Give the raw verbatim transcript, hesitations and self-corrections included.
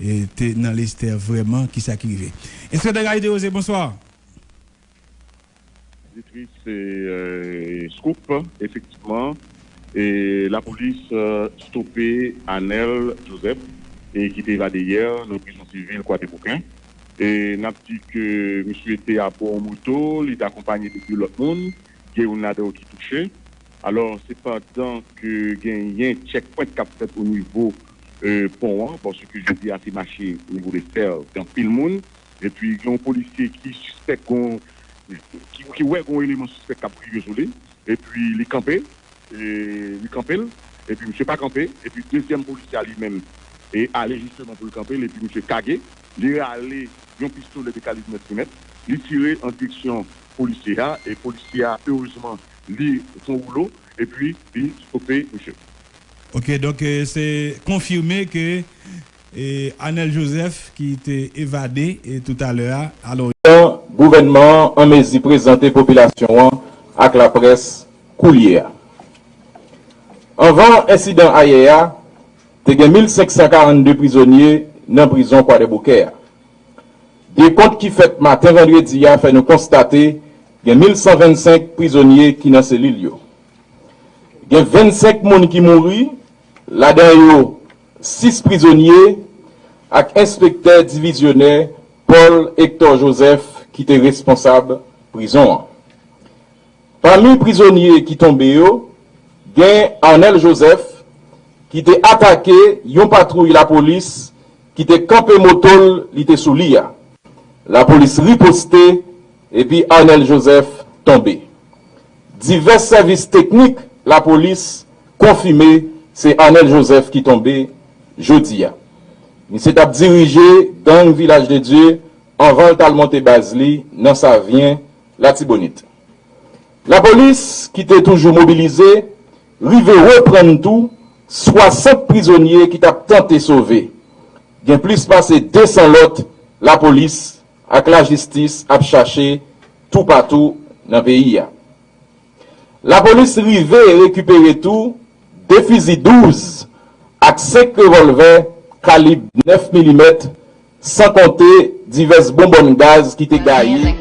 e, te nan lestè vrèman, kisa ki rive. Enspektè Garry Desrosiers, bonswa. Didris, se, euh, Scoop, efektivman. E lapolis, euh, stope Anel Joseph, e ki te evade yè nan prizon sivil Kwadèboukè. E n ap di ke misye te abò yon moto, li te akonpaye de de lòt moun, gen youn ladan yo ki touche. Alò, se pandan ke genyen checkpoint k ap fèt o nivo, euh, pon an, paske jodi a se mache o nivo de sè, gen anpil moun. Epi gen yon polisye ki sispèk gon, ki, ki wè gon eleman sispèk k ap rive sou li. Epi li kanpe, e, li kanpe l. Epi misye pa kanpe. Epi dezyèm polisye a li menm, e, ale jisteman pou l kanpe l. Epi misye kage. Li rale yon pistolè de kalib nèf milimèt. Li tire an direksyon polisye a. E polisye a, erezman, li fè yon woulo. Epi li stope misye. Ok, donk, e, se konfime ke, e, Anel Joseph ki te evade, e, toutalè a. Alò, gouvènman an an mezi prezante popilasyon an ak laprès koulye a. Anvan ensidan ayè a, te gen mil senk san karannde prizonye nan prizon Kwadèboukè a. Dekont ki fèt maten vandredi a fè nou konstate gen mil san vennsenk prizonye ki nan selil yo. Gen vennsenk moun ki mouri, ladan yo sis prizonye ak enspektè divizyonè Paul Hector Joseph ki te responsab prizon an. Pami prizonye ki tonbe yo, gen Arnel Joseph ki te atake yon patwouy lapolis ki te kanpe moto l li te sou li a. Lapolis riposte epi Arnel Joseph tonbe. Divès sèvis teknik lapolis konfime se Arnel Joseph ki tonbe jodi a. Misye t ap dirije gang Vilaj de Dye anvan l t al monte baz li nan Savyen, Latibonit. Lapolis, ki te toujou mobilize, rive reprann tou swasant prizonye ki t ap tante sove. Gen plis pase de san lòt lapolis ak lajistis ap chache toupatou nan peyi a. Lapolis rive rekipere tou de fizi douz ak senk revòlvè kalib nèf milimèt, san konte divès bonbòn gaz ki te gaye